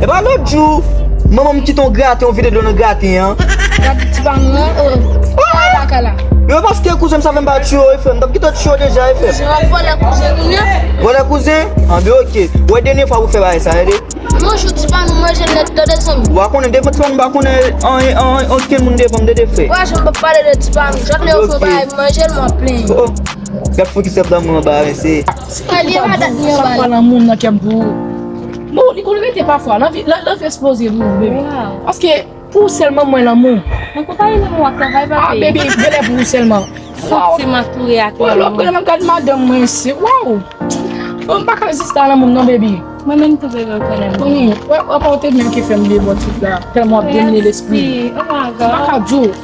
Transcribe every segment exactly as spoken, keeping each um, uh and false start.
E pa lòt jou, manman m kite yon graten, yon vide dlo nan graten an. Gade ti pa nou an, oh. Ay, baka la. Yo, paske kouzen m sa fè m pa tchwe w, frè m. M t ap kite w tchwe w deja, frè m. Se yon vòlè kouzen moun yo. Vòlè kouzen? Anben, oke. Ou wè dènye fwa pou fè bagay sa, tande. Yon jou ti pa nou manje nèt, tande, zanmi. Ou pa konnen, devan ti pa nou pa konnen anyen, anyen, okenn moun devan m, tande, frè. Ou pa janm p ap pale de ti pa nou. Chak lè yo fè yon bagay, manje l, m ap plenyen. Oh, gad fokis ap damoun anba, mesye. Sa li pa dat li anba la. Lanmou nan kè m pou ou. Bon, li konn rete pafwa, l anvi, l, l anvi ekspoze pou ou, bebe. Paske pou ou sèlman mwen lanmou. Mwen konpayi lanmou ak travay, papi. Ah, bebe, genlè pou ou sèlman. Santi m antoure ak lanmou. Lòt kote m ap gad madanm mwen, se, waw. Bon, m pa ka reziste a lanmou m non, bebe. Mwen menm tou, bebe, ou konnen m. Wi, wè, wè, pa w te menm ki fè m bliye bò tout la. Tèlman w ap domine lespri m. Mèsi. Oh my God. M pa ka di w.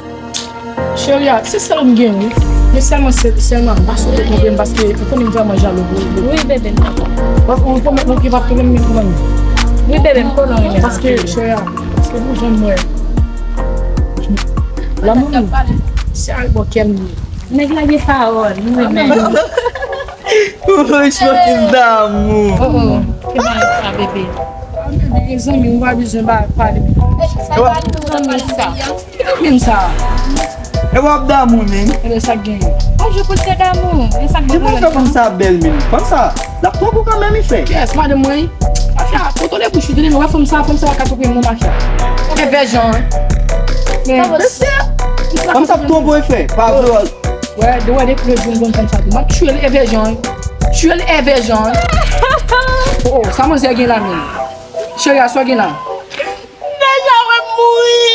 Cheri a, se sèl ou m gen, wi. Men sèlman, sèl, sèlman, m pa swete twonpe m paske ou konnen m vrèman jalou pou ou. Wi, bebe, m konprann. Ou pwomèt mwen ke w p ap twonpe m, men kouman? Wi, bebe, m konnen w renmen m. Paske, cheri a, paske pou jan m wè lanmou nou, se ak bò kè m ye. Nèg la gen pawòl, nou renmen. Ou fokis damou. Oh, oh, ki bagay sa, bebe? Ah, bebe, gen zanmi, ou pa bezwen ba, pale. Zanmi sa. Ki zanmi sa? E w ap damou, men. Ebyen, sa k genyen? Pa jwe pou l te damou. E sa k genyen? Ki bagay fanm sa bèl, men. Fanm sa, l ap twonpe w kanmenm, li fè. Yes, madanm mwen. Afya, kontwole bouch ou, tande, men wè fanm sa, fanm sa pa ka twonpe m non, mafya. Evè jan. Men, fanm sa ap twonpe w, frè. Pa vle wè. Wè, de wè depi lòt jou m konn fanm sa tou. M ap tchwe l, Evè jan. Tchwe l, Evè jan. Oh, oh, sa manzè gen la, men. Cheri a, sa w gen la? Deja wè m mouri.